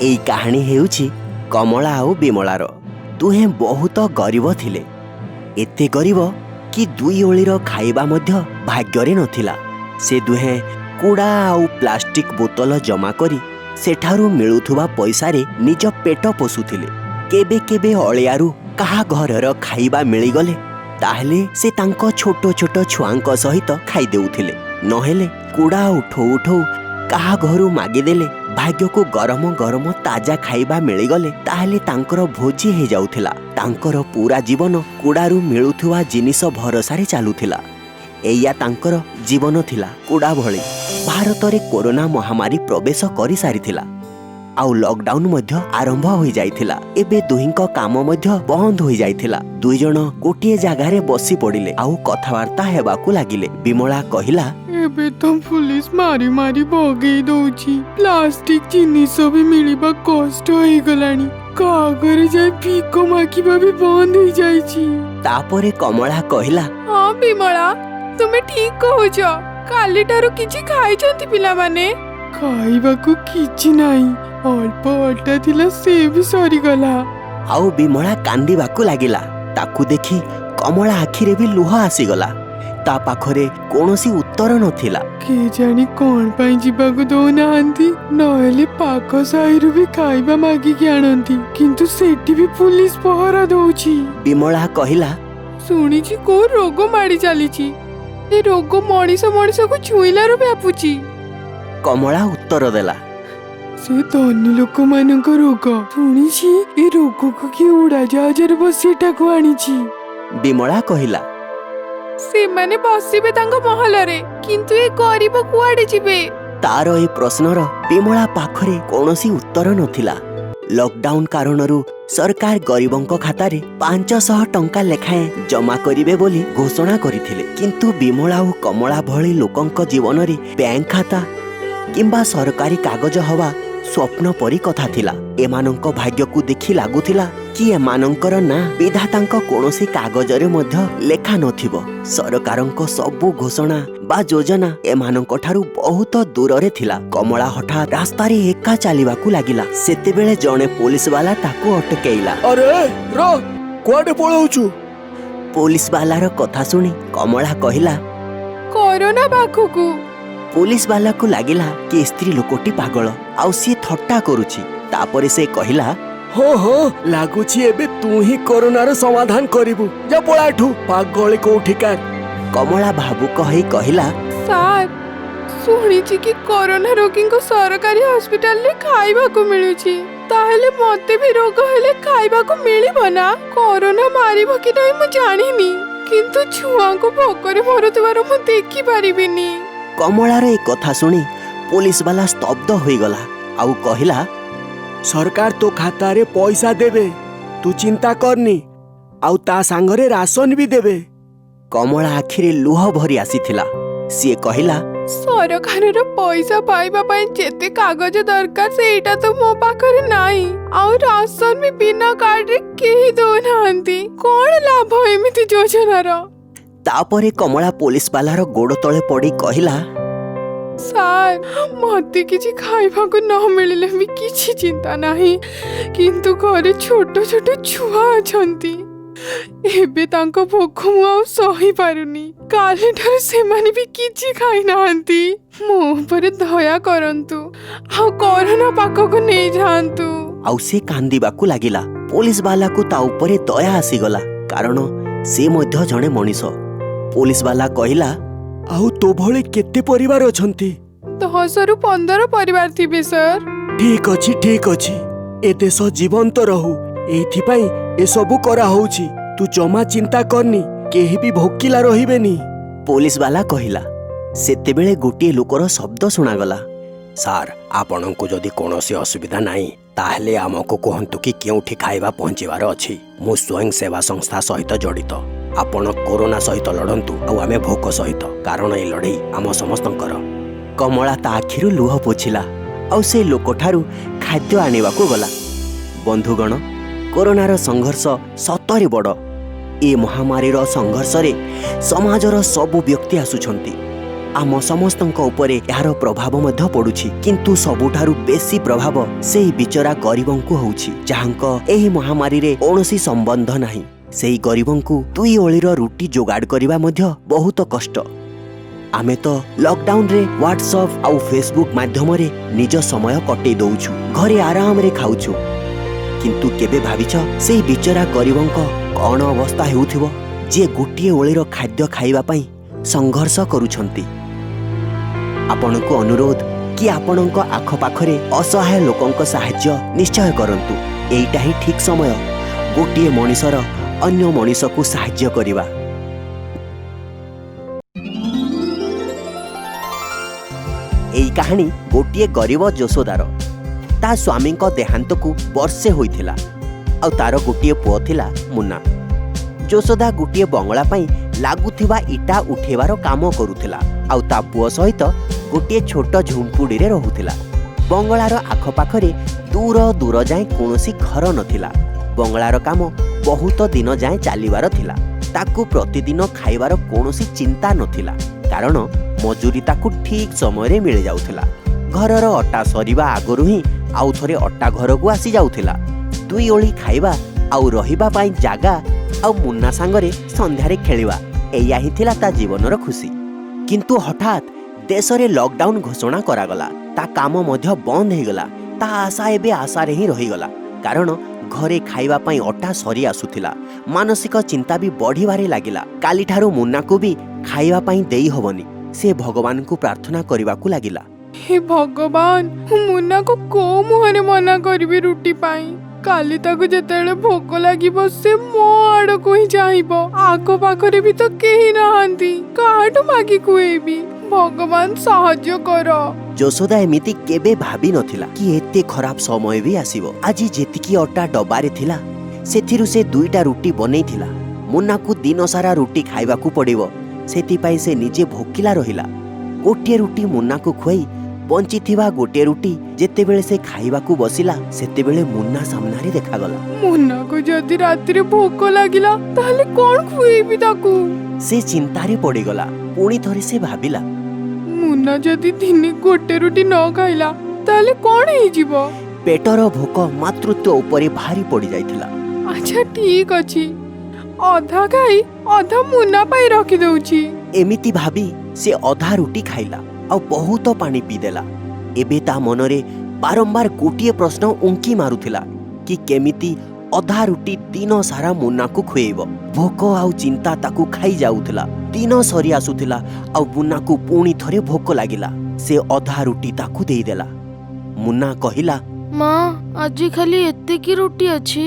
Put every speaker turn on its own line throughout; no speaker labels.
ଏଇ କାହାଣୀ ହେଉଛି କମଳା ଆଉ ବିମଳାର। ଦୁହେଁ ବହୁତ ଗରିବ ଥିଲେ, ଏତେ ଗରିବ କି ଦୁଇ ଓଳିର ଖାଇବା ମଧ୍ୟ ଭାଗ୍ୟରେ ନଥିଲା। ସେ ଦୁହେଁ କୁଡ଼ା ଆଉ ପ୍ଲାଷ୍ଟିକ ବୋତଲ ଜମା କରି ସେଠାରୁ ମିଳୁଥିବା ପଇସାରେ ନିଜ ପେଟ ପୋଷୁଥିଲେ। କେବେ କେବେ ଅଳିଆରୁ କାହା ଘରର ଖାଇବା ମିଳିଗଲେ ତାହେଲେ ସେ ତାଙ୍କ ଛୋଟ ଛୋଟ ଛୁଆଙ୍କ ସହିତ ଖାଇଦେଉଥିଲେ, ନହେଲେ କୁଡ଼ା ଉଠଉ ଉଠଉ କାହା ଘରୁ ମାଗିଦେଲେ ଭାଗ୍ୟକୁ ଗରମ ଗରମ ତାଜା ଖାଇବା ମିଳିଗଲେ ତାହେଲେ ତାଙ୍କର ଭୋଜି ହେଇଯାଉଥିଲା। ତାଙ୍କର ପୁରା ଜୀବନ କୁଡ଼ାରୁ ମିଳୁଥିବା ଜିନିଷ ଭରସାରେ ଚାଲୁଥିଲା। ଏଇଆ ତାଙ୍କର ଜୀବନ ଥିଲା, କୁଡ଼ା ଭଳି। ଭାରତରେ କରୋନା ମହାମାରୀ ପ୍ରବେଶ କରିସାରିଥିଲା ଆଉ ଲକଡାଉନ ମଧ୍ୟ ଆରମ୍ଭ ହୋଇଯାଇଥିଲା। ଏବେ ଦୁହିଁଙ୍କ କାମ ମଧ୍ୟ ବନ୍ଦ ହୋଇଯାଇଥିଲା। ଦୁଇ ଜଣ ଗୋଟିଏ ଜାଗାରେ ବସି ପଡ଼ିଲେ ଆଉ କଥାବାର୍ତ୍ତା ହେବାକୁ ଲାଗିଲେ। ବିମଳା କହିଲା,
ଏବେ ତ ପୁଲିସ ମାରି ମାରି ଭଗେଇ ଦଉଛି। ପ୍ଲାଷ୍ଟିକ ଜିନିଷ ବି ମିଳିବା କଷ୍ଟ ହେଇଗଲାଣି। କାହା ଘରେ ଯାଇ ଭିକ ମାଗିବା ବି ବନ୍ଦ ହେଇଯାଇଛି।
ତାପରେ କମଳା କହିଲା,
ହଁ ବିମଳା, ତୁମେ ଠିକ କହୁଛ। କାଲିଠାରୁ କିଛି ଖାଇଛନ୍ତି ପିଲାମାନେ? ଖାଇବାକୁ କିଛି ନାହିଁ, ଅଳ୍ପ ଅଟା ଥିଲା, ସେ ବି ସରିଗଲା।
ଆଉ ବିମଳା କାନ୍ଦିବାକୁ ଲାଗିଲା। ତାକୁ ଦେଖି କମଳା ଆଖିରେ ବି ଲୁହ ଆସିଗଲା। ତା ପାଖରେ କୌଣସି ଉତ୍ତର ନଥିଲା।
କେଜାଣି କଣ ପାଇଁ ଯିବାକୁ ଦଉନାହାନ୍ତି, ନହେଲେ ପାଖ ସାହିରୁ ବି ଖାଇବା ମାଗିକି ଆଣନ୍ତି, କିନ୍ତୁ ସେଠି ବି ପୁଲିସ ପହରା ଦଉଛି।
ବିମଳା କହିଲା,
ଶୁଣିଛି କୋଉ ରୋଗ ମାଡ଼ି ଚାଲିଛି, ଏ ରୋଗ ମଣିଷ ମଣିଷକୁ ଛୁଇଁଲାରୁ ବ୍ୟାପୁଛି।
କମଳା ଉତ୍ତର ଦେଲା,
ସେ ଧନୀ ଲୋକମାନଙ୍କ ରୋଗ। ଶୁଣିଛି ଏ ରୋଗକୁ କିଏ ଉଡ଼ାଜାହାଜରେ ବସି ଏଠାକୁ ଆଣିଛି।
ବିମଳା କହିଲା,
ସେମାନେ ବସିବେ ତାଙ୍କ ମହଲରେ, କିନ୍ତୁ ଏ ଗରିବ କୁଆଡେ ଯିବେ?
ତାର ଏ ପ୍ରଶ୍ନର ବିମଳା ପାଖରେ କୌଣସି ଉତ୍ତର ନଥିଲା। ଲକଡାଉନ କାରଣରୁ ସରକାର ଗରିବଙ୍କ ଖାତାରେ 500 ଟଙ୍କା ଲେଖାଏଁ ଜମା କରିବେ ବୋଲି ଘୋଷଣା କରିଥିଲେ, କିନ୍ତୁ ବିମଳା ଓ କମଳା ଭଳି ଲୋକଙ୍କ ଜୀବନରେ ବ୍ୟାଙ୍କ ଖାତା କିମ୍ବା ସରକାରୀ କାଗଜ ହବା ସ୍ୱପ୍ନ ପରି କଥା ଥିଲା। ଏମାନଙ୍କ ଭାଗ୍ୟକୁ ଦେଖି ଲାଗୁଥିଲା କି ଏମାନଙ୍କର ନାଁ ବିଧାତାଙ୍କ କୌଣସି କାଗଜରେ ମଧ୍ୟ ଲେଖା ନଥିବ। ସରକାରଙ୍କ ସବୁ ଘୋଷଣା ବା ଯୋଜନା ଏମାନଙ୍କ ଠାରୁ ବହୁତ ଦୂରରେ ଥିଲା। କମଳା ହଠାତ୍ ରାସ୍ତାରେ ଏକା ଚାଲିବାକୁ ଲାଗିଲା। ସେତେବେଳେ ଜଣେ ପୋଲିସ ବାଲା ତାକୁ ଅଟକେଇଲା।
ଆରେ ର, କୁଆଡେ ପଳଉଛୁ?
ପୋଲିସ ବାଲାର କଥା ଶୁଣି କମଳା କହିଲା,
କରୋନା ପାଖକୁ।
ପୋଲିସ ବାଲାକୁ ଲାଗିଲା କି ସ୍ତ୍ରୀ ଲୋକଟି ପାଗଳ ଆଉ ସିଏ ଥଟ୍ଟା କରୁଛି। ତାପରେ ସେ କହିଲା,
ହଁ ହଁ, ଲାଗୁଛି ଏବେ ତୁ ହିଁ କରୋନାର ସମାଧାନ କରିବୁ। ଯା ପଳା ଏଠୁ, ପାଗଳି କୋଉଠିକାର।
କମଳା ଭାବୁକ ହେଇ କହିଲା,
ସାର୍, ଶୁଣିଛି କି କରୋନା ରୋଗୀଙ୍କୁ ସରକାରୀ ହସ୍ପିଟାଲରେ ଖାଇବାକୁ ମିଳୁଛି, ତାହେଲେ ମତେ ବି ରୋଗ ହେଲେ ଖାଇବାକୁ ମିଳିବ ନା? କରୋନା ମାରିବ କି ନାହିଁ ମୁଁ ଜାଣିନି, କିନ୍ତୁ ଛୁଆଙ୍କୁ ଭୋକରେ ମରୁଥିବାର ମୁଁ ଦେଖିପାରିବିନି।
କମଳାର ଏ କଥା ଶୁଣି ପୋଲିସ ବାଲା ସ୍ତବ୍ଧ ହୋଇଗଲା ଆଉ କହିଲା,
ସରକାର ତୋ ଖାତାରେ ପଇସା ଦେବେ, ତୁ ଚିନ୍ତା କରନି, ଆଉ ତା ସାଙ୍ଗରେ ରାସନ ବି ଦେବେ।
କମଳା ଆଖିରେ ଲୁହ ଭରି ଆସିଥିଲା। ସିଏ କହିଲା,
ସରକାରର ପଇସା ପାଇବା ପାଇଁ ଯେତେ କାଗଜ ଦରକାର ସେଇଟା ତ ମୋ ପାଖରେ ନାହିଁ, ଆଉ ରାସନ ବି ବିନା କାର୍ଡରେ କେହି ଦଉନାହାନ୍ତି। କଣ ଲାଭ ଏମିତି ଯୋଜନାର?
ତାପରେ କମଳା ପୋଲିସ ବାଲାର ଗୋଡ଼ ତଳେ ପଡ଼ି କହିଲା,
ସାର୍, ମତେ କିଛି ଖାଇବାକୁ ନ ମିଳିଲେ ବି କିଛି ଚିନ୍ତା ନାହିଁ, କିନ୍ତୁ ଘରେ ଛୋଟ ଛୋଟ ଛୁଆ ଅଛନ୍ତି, ଏବେ ତାଙ୍କ ଭୋକ ମୁଁ ଆଉ ସହିପାରୁନି। କାଲିଠାରୁ ସେମାନେ ବି କିଛି ଖାଇନାହାନ୍ତି। ମୋ ଉପରେ ଦୟା କରନ୍ତୁ ଆଉ କରୋନା ପାଖକୁ ନେଇଯାଆନ୍ତୁ।
ଆଉ ସେ କାନ୍ଦିବାକୁ ଲାଗିଲା। ପୋଲିସ ବାଲାକୁ ତା ଉପରେ ଦୟା ଆସିଗଲା, କାରଣ ସେ ମଧ୍ୟ ଜଣେ ମଣିଷ। ପୋଲିସ ବାଲା କହିଲା,
ଆଉ ତୋ ଭଳି କେତେ ପରିବାର ଅଛନ୍ତି?
10ରୁ 15 ପରିବାର ଥିବେ ସାର୍।
ଠିକ ଅଛି, ଠିକ ଅଛି, ଏ ଦେଶ ଜୀବନ୍ତ ରହୁ ଏଇଥିପାଇଁ ଏସବୁ କରାହଉଛି। ତୁ ଜମା ଚିନ୍ତା କରନି, କେହି ବି ଭୋକିଲା ରହିବେନି।
ପୋଲିସ ବାଲା କହିଲା। ସେତେବେଳେ ଗୋଟିଏ ଲୋକର ଶବ୍ଦ ଶୁଣାଗଲା। ସାର୍, ଆପଣଙ୍କୁ ଯଦି କୌଣସି ଅସୁବିଧା ନାହିଁ ତାହେଲେ ଆମକୁ କୁହନ୍ତୁ କି କେଉଁଠି ଖାଇବା ପହଞ୍ଚିବାର ଅଛି। ମୁଁ ସ୍ୱୟଂ ସେବା ସଂସ୍ଥା ସହିତ ଜଡ଼ିତ। ଆପଣ କରୋନା ସହିତ ଲଢ଼ନ୍ତୁ ଆଉ ଆମେ ଭୋକ ସହିତ, କାରଣ ଏ ଲଢ଼େଇ ଆମ ସମସ୍ତଙ୍କର। କମଳା ତା ଆଖିରୁ ଲୁହ ପୋଛିଲା ଆଉ ସେ ଲୋକଠାରୁ ଖାଦ୍ୟ ଆଣିବାକୁ ଗଲା। ବନ୍ଧୁଗଣ, କରୋନାର ସଂଘର୍ଷ ସତରେ ବଡ଼। ଏ ମହାମାରୀର ସଂଘର୍ଷରେ ସମାଜର ସବୁ ବ୍ୟକ୍ତି ଆସୁଛନ୍ତି ଆମ ସମସ୍ତଙ୍କ ଉପରେ ଏହାର ପ୍ରଭାବ ମଧ୍ୟ ପଡୁଛି, କିନ୍ତୁ ସବୁଠାରୁ ବେଶୀ ପ୍ରଭାବ ସେଇ ବିଚରା ଗରିବଙ୍କୁ ହେଉଛି, ଯାହାଙ୍କ ଏହି ମହାମାରୀରେ କୌଣସି ସମ୍ବନ୍ଧ ନାହିଁ। ସେଇ ଗରିବଙ୍କୁ ଦୁଇ ଓଳିର ରୁଟି ଯୋଗାଡ଼ କରିବା ମଧ୍ୟ ବହୁତ କଷ୍ଟ। ଆମେ ତ ଲକଡାଉନରେ ହ୍ୱାଟ୍ସଆପ୍ ଆଉ ଫେସବୁକ୍ ମାଧ୍ୟମରେ ନିଜ ସମୟ କଟେଇ ଦଉଛୁ, ଘରେ ଆରାମରେ ଖାଉଛୁ, କିନ୍ତୁ କେବେ ଭାବିଛ ସେଇ ବିଚରା ଗରିବଙ୍କ କ'ଣ ଅବସ୍ଥା ହେଉଥିବ, ଯିଏ ଗୋଟିଏ ଓଳିର ଖାଦ୍ୟ ଖାଇବା ପାଇଁ ସଂଘର୍ଷ କରୁଛନ୍ତି? ଆପଣଙ୍କୁ ଅନୁରୋଧ କି ଆପଣଙ୍କ ଆଖପାଖରେ ଅସହାୟ ଲୋକଙ୍କ ସାହାଯ୍ୟ ନିଶ୍ଚୟ କରନ୍ତୁ। ଏଇଟା ହିଁ ଠିକ୍ ସମୟ ଗୋଟିଏ ମଣିଷର ଅନ୍ୟ ମଣିଷକୁ ସାହାଯ୍ୟ କରିବା। ଏଇ କାହାଣୀ ଗୋଟିଏ ଗରିବ ଯଶୋଦାର। ତା ସ୍ୱାମୀଙ୍କ ଦେହାନ୍ତକୁ ବର୍ଷେ ହୋଇଥିଲା ଆଉ ତାର ଗୋଟିଏ ପୁଅ ଥିଲା ମୁନ୍ନା। ଯଶୋଦା ଗୋଟିଏ ବଙ୍ଗଳା ପାଇଁ ଲାଗୁଥିବା ଇଟା ଉଠେଇବାର କାମ କରୁଥିଲା ଆଉ ତା ପୁଅ ସହିତ ଗୋଟିଏ ଛୋଟ ଝୁମ୍ପୁଡ଼ିରେ ରହୁଥିଲା। ବଙ୍ଗଳାର ଆଖପାଖରେ ଦୂର ଦୂର ଯାଏଁ କୌଣସି ଘର ନଥିଲା। ବଙ୍ଗଳାର କାମ ବହୁତ ଦିନ ଯାଏଁ ଚାଲିବାର ଥିଲା। ତାକୁ ପ୍ରତିଦିନ ଖାଇବାର କୌଣସି ଚିନ୍ତା ନଥିଲା, କାରଣ ମଜୁରୀ ତାକୁ ଠିକ୍ ସମୟରେ ମିଳିଯାଉଥିଲା। ଘରର ଅଟା ସରିବା ଆଗରୁ ହିଁ ଆଉ ଥରେ ଅଟା ଘରକୁ ଆସିଯାଉଥିଲା। ଦୁଇ ଓଳି ଖାଇବା ଆଉ ରହିବା ପାଇଁ ଜାଗା ଆଉ ମୁନ୍ନା ସାଙ୍ଗରେ ସନ୍ଧ୍ୟାରେ ଖେଳିବା, ଏଇଆ ହିଁ ଥିଲା ତା ଜୀବନର ଖୁସି। କିନ୍ତୁ ହଠାତ୍ ଦେଶରେ ଲକଡାଉନ ଘୋଷଣା କରାଗଲା। ତା କାମ ମଧ୍ୟ ବନ୍ଦ ହେଇଗଲା। ତା ଆଶା ଏବେ ଆଶାରେ ହିଁ ରହିଗଲା, କାରଣ ଘରେ ଖାଇବା ପାଇଁ ଅଟା ସରି ଆସୁଥିଲା। ମାନସିକ ଚିନ୍ତା ବି ବଢ଼ିବାରେ ଲାଗିଲା। କାଲିଠାରୁ ମୁନ୍ନାକୁ ବି ଖାଇବା ପାଇଁ ଦେଇ ହବନି। ସେ ଭଗବାନଙ୍କୁ ପ୍ରାର୍ଥନା କରିବାକୁ ଲାଗିଲା।
ହେ ଭଗବାନ, ମୁଁ ମୁନ୍ନାକୁ କୋଉ ମୁହଁରେ ମନା କରିବି ରୁଟି ପାଇଁ? କାଲି ତାକୁ ଯେତେବେଳେ ଭୋକ ଲାଗିବ ସେ ମୋ ଆଡ଼କୁ ହିଁ ଚାହିଁବ। ଆଖ ପାଖରେ ବି ତ କେହି ନାହାନ୍ତି, କାହାଠୁ ମାଗି ଖୁଏଇବି? ଭଗବାନ ସାହାଯ୍ୟ କର।
ଯଶୋଦା ଏମିତି କେବେ ଭାବି ନଥିଲା କି ଏତେ ଖରାପ ସମୟ ବି ଆସିବ। ଆଜି ଯେତିକି ଅଟା ଡବାରେ ଥିଲା ସେଥିରୁ ସେ ଦୁଇଟା ରୁଟି ବନେଇଥିଲା। ମୁନ୍ନାକୁ ଦିନସାରା ରୁଟି ଖାଇବାକୁ ପଡ଼ିବ, ସେଥିପାଇଁ ସେ ନିଜେ ଭୋକିଲା ରହିଲା। ଗୋଟିଏ ରୁଟି ମୁନ୍ନାକୁ ଖୁଆଇ ବଞ୍ଚିଥିବା ଗୋଟିଏ ରୁଟି ଯେତେବେଳେ ସେ ଖାଇବାକୁ ବସିଲା, ସେତେବେଳେ ମୁନ୍ନା ସାମ୍ନାରେ ଦେଖାଗଲା।
ମୁନ୍ନାକୁ ଯଦି ରାତିରେ ଭୋକ ଲାଗିଲା ତାହେଲେ କଣ ଖୁଏଇବି ତାକୁ?
ସେ ଚିନ୍ତାରେ ପଡ଼ିଗଲା। ପୁଣି ଥରେ ସେ ଭାବିଲା,
ମୁନ୍ନା ଯଦି ଦିନେ ଗୋଟେ ରୁଟି ନ ଖାଇଲା ତାହେଲେ କଣ ହେଇଯିବ?
ପେଟର ଭୋକ ମାତୃତ୍ୱ ଉପରେ ଭାରି ପଡ଼ିଯାଇଥିଲା।
ଆଚ୍ଛା ଠିକ ଅଛି, ଅଧା ଖାଇ ଅଧା ମୁନ୍ନା ପାଇଁ ରଖିଦଉଛି।
ଏମିତି ଭାବି ସେ ଅଧା ରୁଟି ଖାଇଲା ଆଉ ବହୁତ ପାଣି ପିଇଦେଲା। ଏବେ ତା ମନରେ ବାରମ୍ବାର ଗୋଟିଏ ପ୍ରଶ୍ନ ଉଙ୍କି ମାରୁଥିଲା କି କେମିତି ଅଧା ରୁଟି ଦିନ ସାରା ମୁନ୍ନାକୁ ଖୁଏଇବ। ଭୋକ ଆଉ ଚିନ୍ତା ତାକୁ ଖାଇ ଯାଉଥିଲା। ଦିନ ସରି ଆସୁଥିଲା ଆଉ ମୁନ୍ନାକୁ ପୁଣି ଥରେ ଭୋକ ଲାଗିଲା। ସେ ଅଧା ରୁଟି ତାକୁ ଦେଇଦେଲା। ମୁନ୍ନା କହିଲା,
ମା, ଆଜି ଖାଲି ଏତିକି ରୁଟି ଅଛି।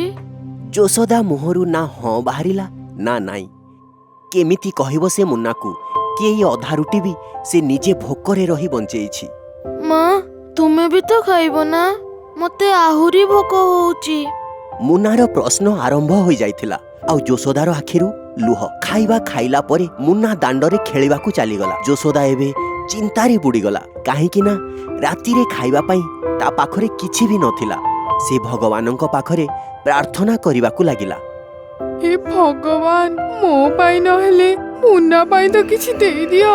ଯଶୋଦା ମୁହଁରୁ ନା ହଁ ବାହାରିଲା ନା ନାଇଁ। କେମିତି କହିବ ସେ ମୁନ୍ନାକୁ କି ଏଇ ଅଧା ରୁଟି ବି ସେ ନିଜେ ଭୋକରେ ରହି ବଞ୍ଚେଇଛି।
ମା, ତୁମେ ବି ତ ଖାଇବ ନା? ମତେ ଆହୁରି ଭୋକ ହଉଛି।
ମୁନ୍ନାର ପ୍ରଶ୍ନ ଆରମ୍ଭ ହୋଇଯାଇଥିଲା ଆଉ ଯଶୋଦାର ଆଖିରୁ ଲୁହ। ଖାଇବା ଖାଇଲା ପରେ ମୁନ୍ନା ଦାଣ୍ଡରେ ଖେଳିବାକୁ ଚାଲିଗଲା। ଯଶୋଦା ଏବେ ଚିନ୍ତାରେ ବୁଡ଼ିଗଲା, କାହିଁକି ନା ରାତିରେ ଖାଇବା ପାଇଁ ତା ପାଖରେ କିଛି ବି ନଥିଲା। ସେ ଭଗବାନଙ୍କ ପାଖରେ ପ୍ରାର୍ଥନା କରିବାକୁ ଲାଗିଲା।
ହେ ଭଗବାନ, ମୋ ପାଇଁ ନହେଲେ ମୁନ୍ନା ପାଇଁ ତ କିଛି ଦେଇଦିଅ।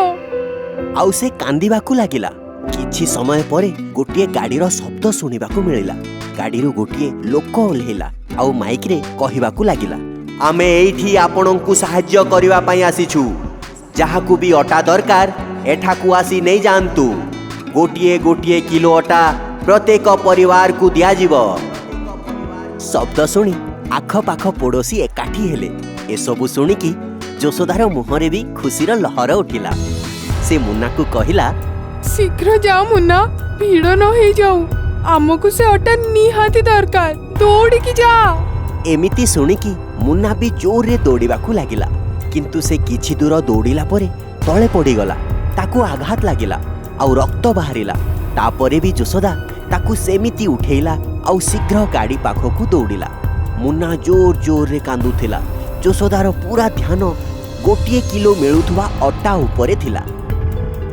ଆଉ ସେ କାନ୍ଦିବାକୁ ଲାଗିଲା। କିଛି ସମୟ ପରେ ଗୋଟିଏ ଗାଡ଼ିର ଶବ୍ଦ ଶୁଣିବାକୁ ମିଳିଲା। ଗାଡ଼ିରୁ ଗୋଟିଏ ଲୋକ ଓହ୍ଲେଇଲା ଆଉ ମାଇକରେ କହିବାକୁ ଲାଗିଲା, ଆମେ ଏଇଠି ଆପଣଙ୍କୁ ସାହାଯ୍ୟ କରିବା ପାଇଁ ଆସିଛୁ। ଯାହାକୁ ବି ଅଟା ଦରକାର ଏଠାକୁ ଆସି ନେଇଯାଆନ୍ତୁ। ଗୋଟିଏ ଗୋଟିଏ କିଲୋ ଅଟା ପ୍ରତ୍ୟେକ ପରିବାରକୁ ଦିଆଯିବ। ଶବ୍ଦ ଶୁଣି ଆଖପାଖ ପଡ଼ୋଶୀ ଏକାଠି ହେଲେ। ଏସବୁ ଶୁଣିକି ଯଶୋଦାର ମୁହଁରେ ବି ଖୁସିର ଲହର ଉଠିଲା। ସେ ମୁନ୍ନାକୁ କହିଲା,
ଶୀଘ୍ର ଯା ମୁନ୍ନା, ଭିଡ଼ ନ ହେଇଯାଉ। ଆମକୁ ସେ ଅଟା ନିହାତି ଦରକାର, ଦୌଡ଼ିକି ଯା।
ଏମିତି ଶୁଣିକି ମୁନ୍ନା ବି ଜୋରରେ ଦୌଡ଼ିବାକୁ ଲାଗିଲା, କିନ୍ତୁ ସେ କିଛି ଦୂର ଦୌଡ଼ିଲା ପରେ ତଳେ ପଡ଼ିଗଲା। ତାକୁ ଆଘାତ ଲାଗିଲା ଆଉ ରକ୍ତ ବାହାରିଲା। ତାପରେ ବି ଯଶୋଦା ତାକୁ ସେମିତି ଉଠେଇଲା ଆଉ ଶୀଘ୍ର ଗାଡ଼ି ପାଖକୁ ଦୌଡ଼ିଲା। ମୁନ୍ନା ଜୋର ଜୋରରେ କାନ୍ଦୁଥିଲା। ଯଶୋଦାର ପୁରା ଧ୍ୟାନ ଗୋଟିଏ କିଲୋ ମିଳୁଥିବା ଅଟା ଉପରେ ଥିଲା।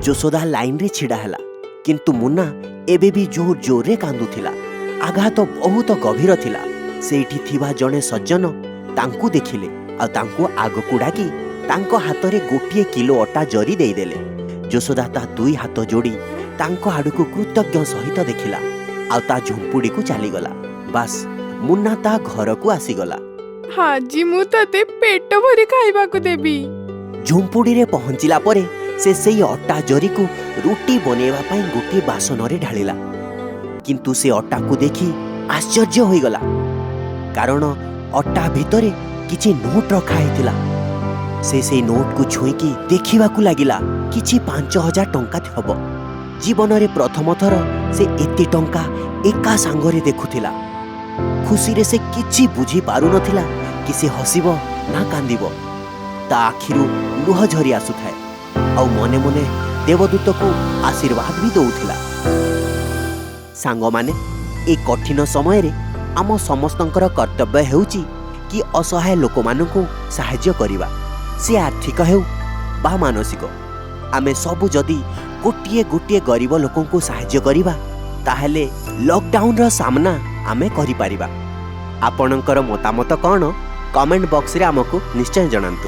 ଯଶୋଦା ଲାଇନରେ ଛିଡ଼ା ହେଲା, କିନ୍ତୁ ମୁନ୍ନା ଏବେ ବି ଜୋର ଜୋରରେ କାନ୍ଦୁଥିଲା। ଆଘାତ ବହୁତ ଗଭୀର ଥିଲା। ସେଇଠି ଥିବା ଜଣେ ସଜ୍ଜନ ତାଙ୍କୁ ଦେଖିଲେ ଆଉ ତାଙ୍କୁ ଆଗକୁ ଡାକି ତାଙ୍କ ହାତରେ ଗୋଟିଏ କିଲୋ ଅଟା ଜରି ଦେଇଦେଲେ। ଯଶୋଦା ତା ଦୁଇ ହାତ ଯୋଡ଼ି ତାଙ୍କ ଆଡ଼କୁ କୃତଜ୍ଞ ସହିତ ଦେଖିଲା ଆଉ ତା ଝୁମ୍ପୁଡ଼ିକୁ ଚାଲିଗଲା। ବାସ୍, ମୁନ୍ନା ତା ଘରକୁ ଆସିଗଲା।
ଆଜି ମୁଁ ତତେ ପେଟ ଭରି ଖାଇବାକୁ ଦେବି।
ଝୁମ୍ପୁଡ଼ିରେ ପହଞ୍ଚିଲା ପରେ ସେ ସେଇ ଅଟା ଜରିକୁ ରୁଟି ବନେଇବା ପାଇଁ ଗୋଟିଏ ବାସନରେ ଢାଳିଲା। କିନ୍ତୁ ସେ ଅଟାକୁ ଦେଖି ଆଶ୍ଚର୍ଯ୍ୟ ହୋଇଗଲା, କାରଣ ଅଟା ଭିତରେ କିଛି ନୋଟ୍ ରଖା ହେଇଥିଲା। ସେ ସେଇ ନୋଟ୍କୁ ଛୁଇଁକି ଦେଖିବାକୁ ଲାଗିଲା, କିଛି 5000 ଟଙ୍କା ହେବ। ଜୀବନରେ ପ୍ରଥମ ଥର ସେ ଏତେ ଟଙ୍କା ଏକା ସାଙ୍ଗରେ ଦେଖୁଥିଲା। ଖୁସିରେ ସେ କିଛି ବୁଝି ପାରୁନଥିଲା କି ସେ ହସିବ ନା କାନ୍ଦିବ। ତା ଆଖିରୁ ଲୁହ ଝରି ଆସୁଥାଏ ଆଉ ମନେ ମନେ ଦେବଦୂତକୁ ଆଶୀର୍ବାଦ ବି ଦଉଥିଲା। ସାଙ୍ଗମାନେ, ଏ କଠିନ ସମୟରେ ଆମ ସମସ୍ତଙ୍କର କର୍ତ୍ତବ୍ୟ ହେଉଛି କି ଅସହାୟ ଲୋକମାନଙ୍କୁ ସାହାଯ୍ୟ କରିବା, ସେ ଆର୍ଥିକ ହେଉ ବା ମାନସିକ। ଆମେ ସବୁ ଯଦି ଗୋଟିଏ ଗୋଟିଏ ଗରିବ ଲୋକଙ୍କୁ ସାହାଯ୍ୟ କରିବା, ତାହେଲେ ଲକଡାଉନର ସାମ୍ନା ଆମେ କରିପାରିବା। ଆପଣଙ୍କର ମତାମତ କ'ଣ କମେଣ୍ଟ ବକ୍ସରେ ଆମକୁ ନିଶ୍ଚୟ ଜଣାନ୍ତୁ।